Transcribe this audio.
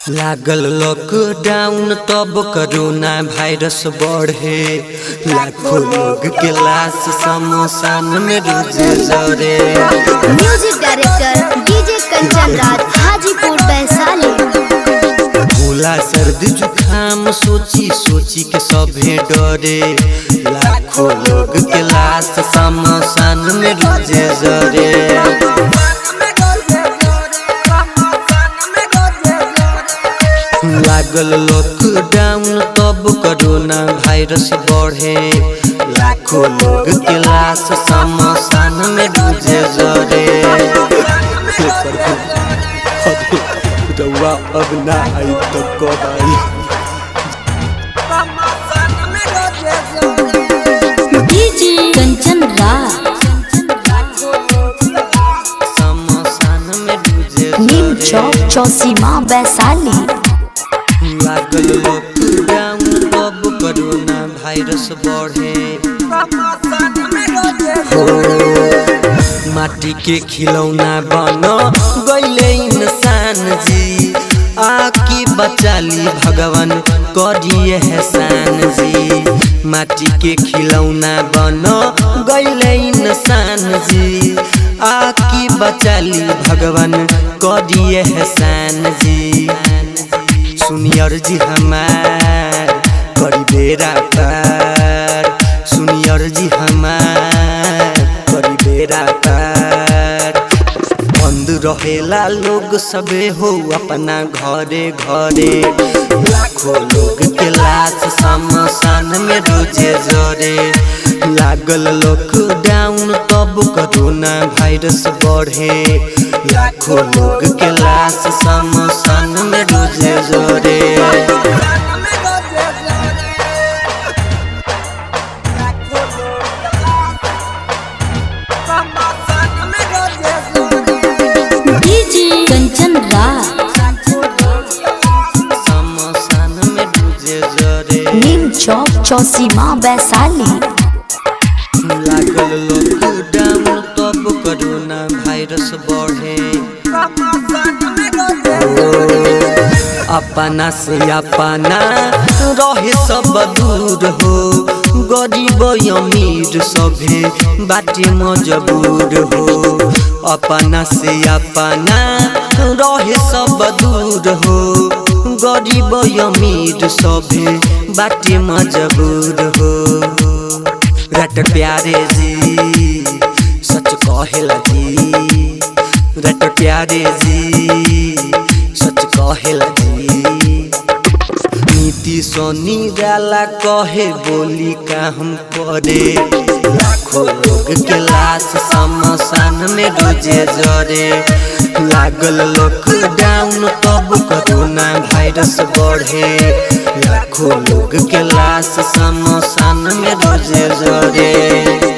लागल लॉकडाउन तब corona virus बढ़े, लाखों लोग के लाश शमशान में रोज जरे। Music director DJ Kanchan Raj, Hajipur Vaishali. Bhola सर्दी जुकाम सोची सोची के सभे डरे, लाखों लोग के लाश शमशान में रोज जरे। लागल लॉकडाउन तब कोरोना वायरस बढ़े, लाखों लोग के लाश शमशान में रोज जरे। हे प्रभु, अरे रउआ अब ना आई तो कब आई? डीजे कंचन राज, शमशान में रोज नीम जरे। चौक चौसीमा वैशाली। लागल लॉकडाउन तब कोरोना वायरस बढ़े, हो माटी के खिलौना बन गईले इंसान जी, आकी बचाली भगवान करिए एहसान जी। माटी के खिलौना बन गईले इंसान जी, आकी बचाली भगवान करिए एहसान जी। सुनियर जी हमार करी बेरा पार, सुनियर जी हमार करी बेरा पार। बंद रहेला लोग सबे हो अपना घरे घरे, लाखों लोग के लाश शमशान में रोजे जरे। लागल लॉकडाउन तब कोरोना वायरस बढ़े, लाखों लोग के लाश शमशान में रोजे जरे। डीजे कंचन राज, शमशान में रोजे जरे। नीम चौक चौसीमा वैशाली। लागल लॉकडाउन तब कोरोना वायरस बढ़े, अपना से अपना रहे सब दूर हो, गरीब अमीर सभे बाटे मजबूर हो। अपना से अपना रहे सब दूर हो, गरीब अमीर सभे बाटे मजबूर हो। रट प्यारे जी सच कहेला जी, रट प्यारे जी सच कहेला जी। नीति सोनी डाला कहे बोली का हम करे, लाखों लोग के लाश शमशान में रोजे जरे। लागल लॉकडाउन तब कोरोना वायरस बढ़े, लाखों लोग के लाश शमशान में रोजे जरे।